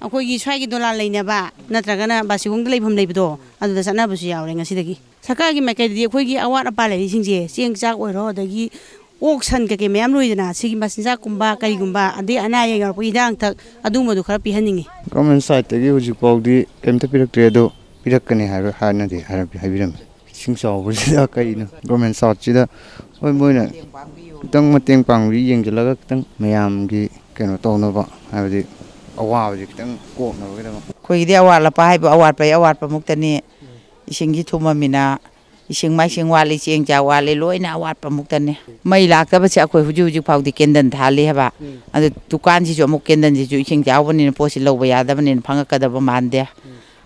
ꯑꯩꯈꯣꯏꯒꯤ ꯁ꯭ꯋꯥꯏꯒꯤ ꯗꯣꯂꯥꯟ ꯂꯩꯅꯕ ꯅꯠꯇ꯭ꯔꯒꯅ ꯕꯥꯁꯤꯈꯣꯡꯗ ꯂꯩꯐꯝ ꯂꯩꯕꯗꯣ, ꯑꯗꯨꯗ ꯆꯠꯅꯕꯁꯨ ꯌꯥꯎꯔꯦ ꯉꯁꯤꯗꯒꯤ꯫ ꯁꯔꯀꯥꯔꯒꯤ ꯃꯥꯏꯀꯩꯗꯗꯤ ꯑꯩꯈꯣꯏꯒꯤ ꯑꯋꯥꯠ ꯑꯄꯥ ꯂꯩꯔꯤꯁꯤꯡꯁꯦ, ꯆꯦꯡ ꯆꯥꯛ ꯑꯣꯏꯔꯣ, ꯑꯗꯒꯤ ꯑꯣꯛ ꯁꯟ ꯀꯩꯀꯩ ꯃꯌꯥꯝ ꯂꯣꯏꯗꯅ, ꯁꯤꯒꯤ ꯃꯆꯤꯟꯖꯥꯛꯀꯨꯝꯕ ꯀꯔꯤꯒꯨꯝꯕ, ꯑꯗꯩ ꯑꯅꯥ ꯑꯌꯦꯛ ꯌꯥꯎꯔꯛꯄ ꯍꯤꯗꯥꯛ ꯂꯥꯡꯊꯛ, ꯑꯗꯨꯒꯨꯝꯕꯗꯨ ꯈꯔ ꯄꯤꯍꯟꯅꯤꯡꯉꯤ꯫ ꯒꯣꯔꯃꯦꯟ ꯁꯥꯏꯠꯇꯒꯤ ꯍꯧꯖꯤꯛ ꯐꯥꯎꯗꯤ ꯀꯩꯝꯇ ꯄꯤꯔꯛꯇ꯭ꯔꯤ, ꯑꯗꯣ ꯄꯤꯔꯛꯀꯅꯤ ꯍꯥꯏꯕ ꯍꯥꯟꯅꯗꯤ ꯍꯥꯏꯔꯞꯗꯤ ꯍꯥꯏꯕꯤꯔꯝꯃꯤ꯫ ꯏꯁꯤꯡ ꯆꯥꯎꯕꯁꯤꯗ ꯀꯩꯅꯣ ꯒꯣꯔꯃꯦꯟ ꯁꯥꯏꯠꯁꯤꯗ, ꯍꯣꯏ, ꯃꯣꯏꯅ ꯈꯤꯇꯪ ꯃꯇꯦꯡ ꯄꯥꯡꯕꯤ, ꯌꯦꯡꯁꯤꯜꯂꯒ ꯈꯤꯇꯪ ꯃꯌꯥꯝꯒꯤ ꯀꯩꯅꯣ ꯇꯧꯅꯕ, ꯍꯥꯏꯕꯗꯤ ꯑꯋꯥꯕꯁꯦ ꯈꯤꯇꯪ ꯀꯣꯛꯅꯕꯒꯤꯗꯃꯛ꯫ ꯑꯩꯈꯣꯏꯒꯤꯗꯤ ꯑꯋꯥꯠ ꯑꯄꯥ ꯍꯥꯏꯕꯨ ꯑꯋꯥꯠꯄꯒꯤ ꯑꯋꯥꯠꯄ ꯃꯨꯛꯇꯅꯤ꯫ ꯏꯁꯤꯡꯁꯤ ꯊꯨꯝꯃꯃꯤꯅ ꯏꯁꯤꯡ ꯃꯥꯏꯁꯤꯡ ꯋꯥꯠꯂꯤ, ꯆꯦꯡ ꯆꯥꯛ ꯋꯥꯠꯂꯤ, ꯂꯣꯏꯅ ꯑꯋꯥꯠꯄ ꯃꯨꯛꯇꯅꯤ꯫ ꯃꯩ ꯂꯥꯛꯇꯕꯁꯦ ꯑꯩꯈꯣꯏ ꯍꯧꯖꯤꯛ ꯍꯧꯖꯤꯛ ꯐꯥꯎꯗꯤ ꯀꯦꯟꯗꯜ ꯊꯥꯜꯂꯤ ꯍꯥꯏꯕ꯫ ꯑꯗꯨ ꯗꯨꯀꯥꯟꯁꯤꯁꯨ ꯑꯃꯨꯛ ꯀꯦꯟꯗꯜꯁꯤꯁꯨ ꯏꯁꯤꯡ ꯌꯥꯎꯕꯅꯤꯅ ꯄꯣꯠꯁꯤ ꯂꯧꯕ ꯌꯥꯗꯕꯅꯤꯅ ꯐꯪꯉꯛꯀꯗꯕ ꯃꯥꯟꯗꯦ꯫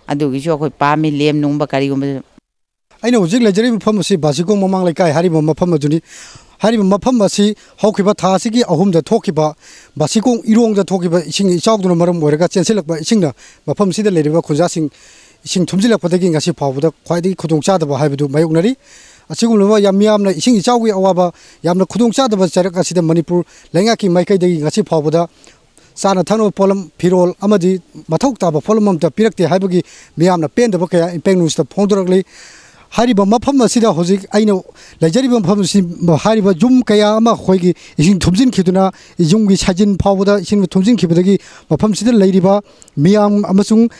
ꯑꯗꯨꯒꯤꯁꯨ ꯑꯩꯈꯣꯏ ꯄꯥꯝꯃꯤ, ꯂꯦꯝ ꯅꯨꯡꯕ ꯀꯔꯤꯒꯨꯝꯕ꯫ ꯑꯩꯅ ꯍꯧꯖꯤꯛ ꯂꯩꯖꯔꯤꯕ ꯃꯐꯝ ꯑꯁꯤ ꯕꯥꯁꯤꯈꯣꯡ ꯃꯃꯥꯡ ꯂꯩꯀꯥꯏ ꯍꯥꯏꯔꯤꯕ ꯃꯐꯝ ꯑꯗꯨꯅꯤ꯫ ꯍꯥꯏꯔꯤꯕ ꯃꯐꯝ ꯑꯁꯤ ꯍꯧꯈꯤꯕ ꯊꯥ ꯑꯁꯤꯒꯤ ꯑꯍꯨꯝꯗ ꯊꯣꯛꯈꯤꯕ ꯕꯥꯁꯤꯈꯣꯡ ꯏꯔꯣꯡꯗ ꯊꯣꯛꯈꯤꯕ ꯏꯁꯤꯡ ꯏꯆꯥꯎꯗꯨꯅ ꯃꯔꯝ ꯑꯣꯏꯔꯒ ꯆꯦꯟꯁꯤꯜꯂꯛꯄ ꯏꯁꯤꯡꯅ ꯃꯐꯝꯁꯤꯗ ꯂꯩꯔꯤꯕ ꯈꯨꯟꯖꯥꯁꯤꯡ ꯏꯁꯤꯡ ꯊꯨꯝꯖꯤꯜꯂꯛꯄꯗꯒꯤ ꯉꯁꯤ ꯐꯥꯎꯕꯗ ꯈ꯭ꯋꯥꯏꯗꯒꯤ ꯈꯨꯗꯣꯡꯆꯥꯗꯕ ꯍꯥꯏꯕꯗꯨ ꯃꯥꯌꯣꯛꯅꯔꯤ꯫ ꯑꯁꯤꯒꯨꯝꯂꯕ ꯌꯥꯝ ꯃꯤꯌꯥꯝꯅ ꯏꯁꯤꯡ ꯏꯆꯥꯎꯒꯤ ꯑꯋꯥꯕ, ꯌꯥꯝꯅ ꯈꯨꯗꯣꯡꯆꯥꯗꯕ ꯆꯩꯔꯛ ꯑꯁꯤꯗ ꯃꯅꯤꯄꯨꯔ ꯂꯩꯉꯥꯛꯀꯤ ꯃꯥꯏꯀꯩꯗꯒꯤ ꯉꯁꯤ ꯐꯥꯎꯕꯗ ꯆꯥꯅ ꯊꯛꯅꯕ ꯄꯣꯠꯂꯝ, ꯐꯤꯔꯣꯜ ꯑꯃꯗꯤ ꯃꯊꯧ ꯇꯥꯕ ꯄꯣꯠꯂꯝ ꯑꯃꯠꯇ ꯄꯤꯔꯛꯇꯦ ꯍꯥꯏꯕꯒꯤ ꯃꯤꯌꯥꯝꯅ ꯄꯦꯟꯗꯕ ꯀꯌꯥ ꯏꯝꯄꯦꯛ ꯅ꯭ꯌꯨꯁꯇ ꯐꯣꯡꯗꯣꯔꯛꯂꯤ꯫ ꯍꯥꯏꯔꯤꯕ ꯃꯐꯝ ꯑꯁꯤꯗ ꯍꯧꯖꯤꯛ ꯑꯩꯅ ꯂꯩꯖꯔꯤꯕ ꯃꯐꯝ ꯑꯁꯤ, ꯍꯥꯏꯔꯤꯕ ꯌꯨꯝ ꯀꯌꯥ ꯑꯃ ꯑꯩꯈꯣꯏꯒꯤ ꯏꯁꯤꯡ ꯊꯨꯝꯖꯤꯟꯈꯤꯗꯨꯅ, ꯌꯨꯝꯒꯤ ꯁꯥꯏꯖꯤꯟ ꯐꯥꯎꯕꯗ ꯏꯁꯤꯡ ꯊꯨꯝꯖꯤꯟꯈꯤꯕꯗꯒꯤ ꯃꯐꯝꯁꯤꯗ ꯂꯩꯔꯤꯕ ꯃꯤꯌꯥꯝ ꯑꯃꯁꯨꯡ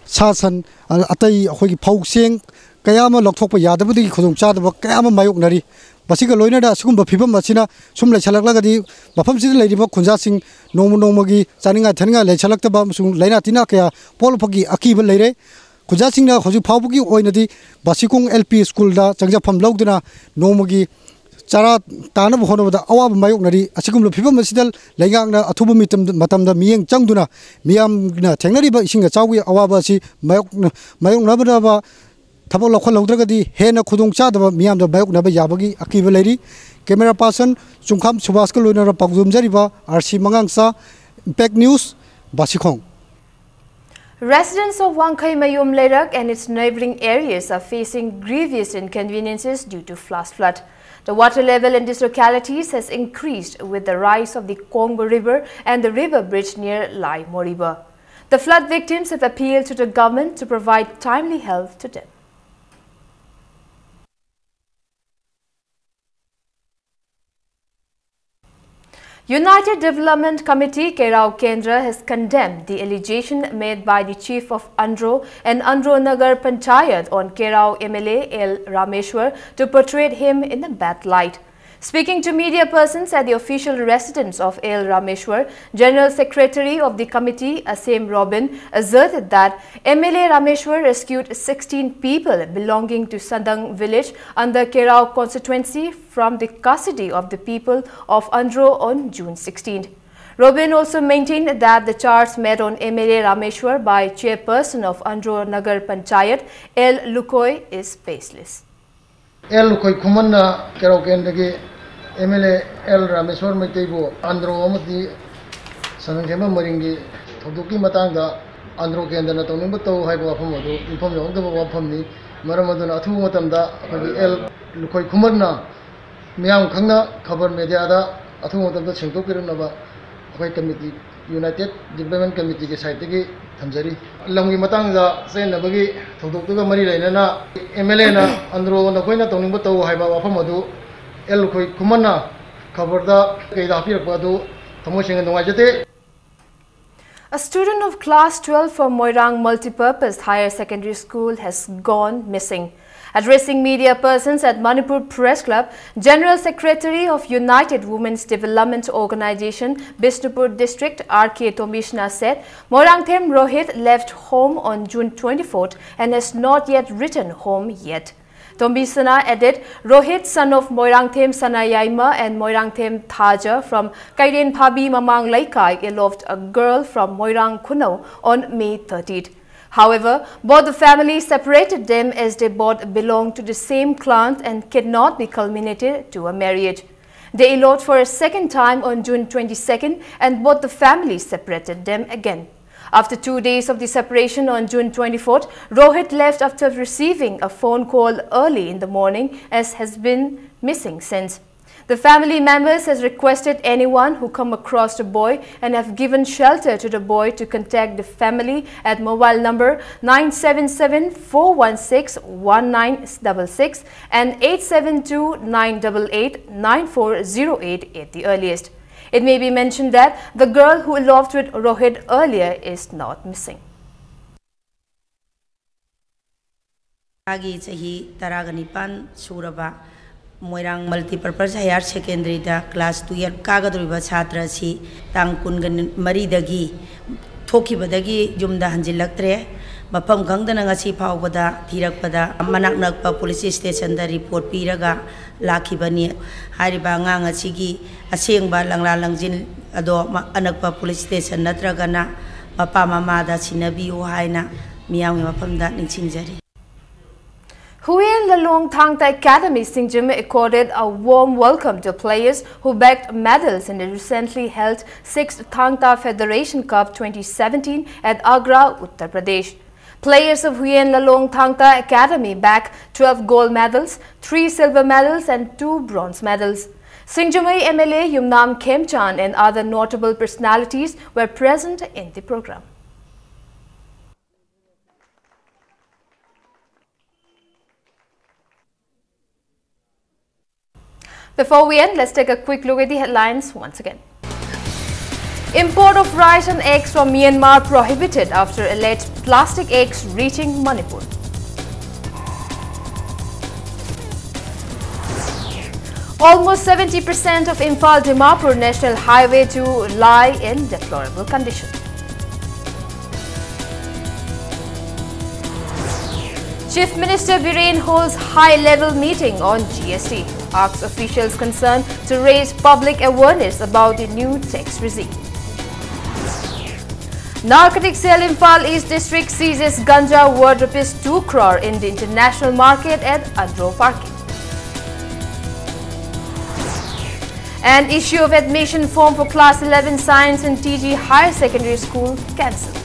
ꯁꯥ ꯁꯟ, ꯑꯇꯩ ꯑꯩꯈꯣꯏꯒꯤ ꯐꯧ ꯆꯦꯡ ꯀꯌꯥ ꯑꯃ ꯂꯧꯊꯣꯛꯄ ꯌꯥꯗꯕꯗꯒꯤ ꯈꯨꯗꯣꯡꯆꯥꯗꯕ ꯀꯌꯥ ꯑꯃ ꯃꯥꯌꯣꯛꯅꯔꯤ꯫ ꯑꯁꯤꯒ ꯂꯣꯏꯅꯅ ꯑꯁꯤꯒꯨꯝꯕ ꯐꯤꯕꯝ ꯑꯁꯤꯅ ꯁꯨꯝ ꯂꯩꯁꯜꯂꯛꯂꯒꯗꯤ ꯃꯐꯝꯁꯤꯗ ꯂꯩꯔꯤꯕ ꯈꯨꯟꯖꯥꯁꯤꯡ ꯅꯣꯡꯃ ꯅꯣꯡꯃꯒꯤ ꯆꯥꯅꯤꯡꯉꯥꯏ ꯊꯛꯅꯤꯡꯉꯥꯏ ꯂꯩꯁꯜꯂꯛꯇꯕ ꯑꯃꯁꯨꯡ ꯂꯥꯏꯅꯥ ꯇꯤꯟꯅꯥ ꯀꯌꯥ ꯄꯣꯛꯂꯛꯄꯒꯤ ꯑꯀꯤꯕ ꯂꯩꯔꯦ꯫ ꯈꯨꯟꯖꯥꯁꯤꯡꯅ ꯍꯧꯖꯤꯛ ꯐꯥꯎꯕꯒꯤ ꯑꯣꯏꯅꯗꯤ ꯕꯥꯁꯤꯈꯣꯡ ꯑꯦꯜ ꯄꯤ ꯁ꯭ꯀꯨꯜꯗ ꯆꯪꯖꯐꯝ ꯂꯧꯗꯨꯅ ꯅꯣꯡꯃꯒꯤ ꯆꯔꯥ ꯇꯥꯅꯕ ꯍꯣꯠꯅꯕꯗ ꯑꯋꯥꯕ ꯃꯥꯌꯣꯛꯅꯔꯤ꯫ ꯑꯁꯤꯒꯨꯝꯂꯕ ꯐꯤꯕꯝ ꯑꯁꯤꯗ ꯂꯩꯉꯥꯛꯅ ꯑꯊꯨꯕ ꯃꯤꯇꯝꯗ- ꯃꯇꯝꯗ ꯃꯤꯠꯌꯦꯡ ꯆꯪꯗꯨꯅ ꯃꯤꯌꯥꯝꯅ ꯊꯦꯡꯅꯔꯤꯕ ꯏꯁꯤꯡ ꯑꯆꯥꯎꯒꯤ ꯑꯋꯥꯕ ꯑꯁꯤ ꯃꯥꯌꯣꯛꯅ- ꯃꯥꯌꯣꯛꯅꯕ ꯊꯕꯛ ꯂꯧꯈꯠꯍꯧꯗ꯭ꯔꯒꯗꯤ ꯍꯦꯟꯅ ꯈꯨꯗꯣꯡꯆꯥꯗꯕ ꯃꯤꯌꯥꯝꯗ ꯃꯥꯌꯣꯛꯅꯕ ꯌꯥꯕꯒꯤ ꯑꯀꯤꯕ ꯂꯩꯔꯤ꯫ ꯀꯦꯃꯦꯔꯥ ꯄꯥꯔꯁꯟ ꯆꯨꯡꯈꯥꯝ ꯁꯨꯕꯥꯁꯀ ꯂꯣꯏꯅꯅ ꯄꯥꯎꯗꯝꯖꯔꯤꯕ ꯑꯥꯔ ꯁꯤ ꯃꯉꯥꯡꯆꯥ, Impact News, Bashikhong. Residents of Wangkheimayum Leirak and its neighboring areas are facing grievous inconveniences due to flash flood. The water level in these localities has increased with the rise of the Kongbo River and the river bridge near Laimoriba. The flood victims have appealed to the government to provide timely help to them. United Development Committee Keirao Kendra has condemned the allegation made by the chief of Andro and Andro Nagar Panchayat on Keirao M L A L Rameshwar to portray him in a bad light. Speaking to media persons at the official residence of L Rameshwar, General Secretary of the committee, Asem Robin, asserted that M L A Rameshwar rescued sixteen people belonging to Sandang village under Keirao constituency from the custody of the people of Andro on June sixteenth. Robin also maintained that the charge made on M L A Rameshwar by chairperson of Andro Nagar Panchayat, L Lukoi, is baseless. L Lukhoi ꯈꯨꯃꯟꯅ ꯀꯦꯔꯥꯎ ꯀꯦꯟꯗ꯭ꯔꯒꯤ M L A L Rameshwar ꯃꯩꯇꯩꯕꯨ ꯑꯟꯗ꯭ꯔꯣ ꯑꯃꯗꯤ ꯁꯟꯗꯪ ꯁꯦꯝꯕ ꯃꯔꯤꯡꯒꯤ ꯊꯧꯗꯣꯛꯀꯤ ꯃꯇꯥꯡꯗ ꯑꯟꯗ꯭ꯔꯣ ꯀꯦꯟꯗ꯭ꯔꯅ ꯇꯧꯅꯤꯡꯕ ꯇꯧ ꯍꯥꯏꯕ ꯋꯥꯐꯝ ꯑꯗꯨ ꯃꯤꯐꯝ ꯌꯧꯍꯧꯗꯕ ꯋꯥꯐꯝꯅꯤ꯫ ꯃꯔꯝ ꯑꯗꯨꯅ ꯑꯊꯨꯕ ꯃꯇꯝꯗ ꯑꯩꯈꯣꯏꯒꯤ ꯑꯦꯜ ꯂꯨꯈꯣꯏ ꯈꯨꯃꯟꯅ ꯃꯤꯌꯥꯝ ꯈꯪꯅ ꯈꯕꯔ ꯃꯦꯗꯤꯌꯥꯗ ꯑꯊꯨꯕ ꯃꯇꯝꯗ ꯁꯦꯡꯗꯣꯛꯄꯤꯔꯛꯅꯕ ꯑꯩꯈꯣꯏ ꯀꯃꯤꯇꯤ, ꯌꯨꯅꯥꯏꯇꯦꯠ ꯗꯤꯕ꯭ꯂꯞꯃꯦꯟ ꯀꯃꯤꯇꯤꯒꯤ ꯁꯥꯏꯠꯇꯒꯤ ꯊꯝꯖꯔꯤ꯫ ꯂꯝꯒꯤ ꯃꯇꯥꯡꯗ ꯆꯦꯟꯅꯕꯒꯤ ꯊꯧꯗꯣꯛꯇꯨꯒ ꯃꯔꯤ ꯂꯩꯅꯅ ꯑꯦꯝ ꯑꯦꯜ ꯑꯦꯅ ꯑꯟꯗ꯭ꯔꯣ ꯅꯈꯣꯏꯅ ꯇꯧꯅꯤꯡꯕ ꯇꯧ ꯍꯥꯏꯕ ꯋꯥꯐꯝ ꯑꯗꯨ ꯑꯦꯜ ꯂꯨꯈꯣꯏ ꯈꯨꯃꯟꯅ ꯈꯕꯔꯗ ꯀꯩꯗ ꯍꯥꯞꯄꯤꯔꯛꯄ ꯑꯗꯨ ꯊꯃꯣꯏ ꯁꯦꯡꯅ ꯅꯨꯡꯉꯥꯏꯖꯗꯦ꯫ A student of class twelve for Moirang Multipurpose Higher Secondary School has gone missing. Addressing media persons at Manipur Press Club, General Secretary of United Women's Development Organization, Bishnupur District, R K Tomishna said Moirangthem Rohit left home on June twenty-fourth and has not yet returned home yet. Tombisana added, Rohit, son of Moirangthem Sanayaima and Moirangthem Thaja from Kaiden Phabi Mamang Laikai, eloped a girl from Moirang Khunau on May thirtieth. However, both the families separated them as they both belonged to the same clan and cannot be culminated to a marriage. They eloped for a second time on June twenty-second, and both the families separated them again. After two days of the separation on June twenty-fourth, Rohit left after receiving a phone call early in the morning, as has been missing since. The family members has requested anyone who come across the boy and have given shelter to the boy to contact the family at mobile number nine seven seven, four one six, one nine double six and eight seven two, nine double eight, nine four zero eight at the earliest. It may be mentioned that the girl who eloped with Rohit earlier is not missing. ꯃꯥꯒꯤ ꯆꯍꯤ ꯇꯔꯥꯒ ꯅꯤꯄꯥꯟ ꯁꯨꯔꯕ ꯃꯣꯏꯔꯥꯡ Multipurpose Higher Secondaryꯗ class twelve ꯀꯥꯒꯗꯧꯔꯤꯕ ꯁꯥꯇ꯭ꯔ ꯑꯁꯤ ꯇꯥꯡ ꯀꯨꯟꯒ ꯃꯔꯤꯗꯒꯤ ꯊꯣꯛꯈꯤꯕꯗꯒꯤ ꯌꯨꯝꯗ ꯍꯟꯖꯤꯜꯂꯛꯇ꯭ꯔꯦ꯫ ꯃꯐꯝ ꯈꯪꯗꯅ ꯉꯁꯤ ꯐꯥꯎꯕꯗ ꯊꯤꯔꯛꯄꯗ ꯃꯅꯥꯛ ꯅꯛꯄ police stationꯗ report ꯄꯤꯔꯒ ꯂꯥꯛꯈꯤꯕꯅꯤ꯫ ꯍꯥꯏꯔꯤꯕ ꯑꯉꯥꯡ ꯑꯁꯤꯒꯤ ꯑꯁꯦꯡꯕ ꯂꯪꯂꯥ ꯂꯪꯖꯤꯟ ꯑꯗꯣ ꯑꯅꯛꯄ police station ꯅꯠꯇ꯭ꯔꯒꯅ ꯃꯄꯥ ꯃꯃꯥꯗ ꯁꯤꯟꯅꯕꯤꯌꯨ ꯍꯥꯏꯅ ꯃꯤꯌꯥꯝꯒꯤ ꯃꯐꯝꯗ ꯅꯤꯡꯁꯤꯡꯖꯔꯤ꯫ Huyen Lalong Thangta Academy Singjim accorded a warm welcome to players who bagged medals in the recently held sixth Thangta Federation Cup twenty seventeen at Agra, Uttar Pradesh. Players of Huyen Lalong Thangta Academy bagged twelve gold medals, three silver medals and two bronze medals. Singjumwey M L A Yumnam Khemchand and other notable personalities were present in the program. Before we end, let's take a quick look at the headlines once again. Import of rice and eggs from Myanmar prohibited after alleged plastic eggs reaching Manipur. Almost seventy percent of Imphal Dimapur National Highway two lie in deplorable condition. Chief Minister Biren holds high-level meeting on G S T, asks officials concerned to raise public awareness about the new tax regime. Narcotic cell Imphal East District seizes ganja worth rupees two crore in the international market at Andro Parking. And issue of admission form for class eleven science in T G Higher Secondary School cancelled.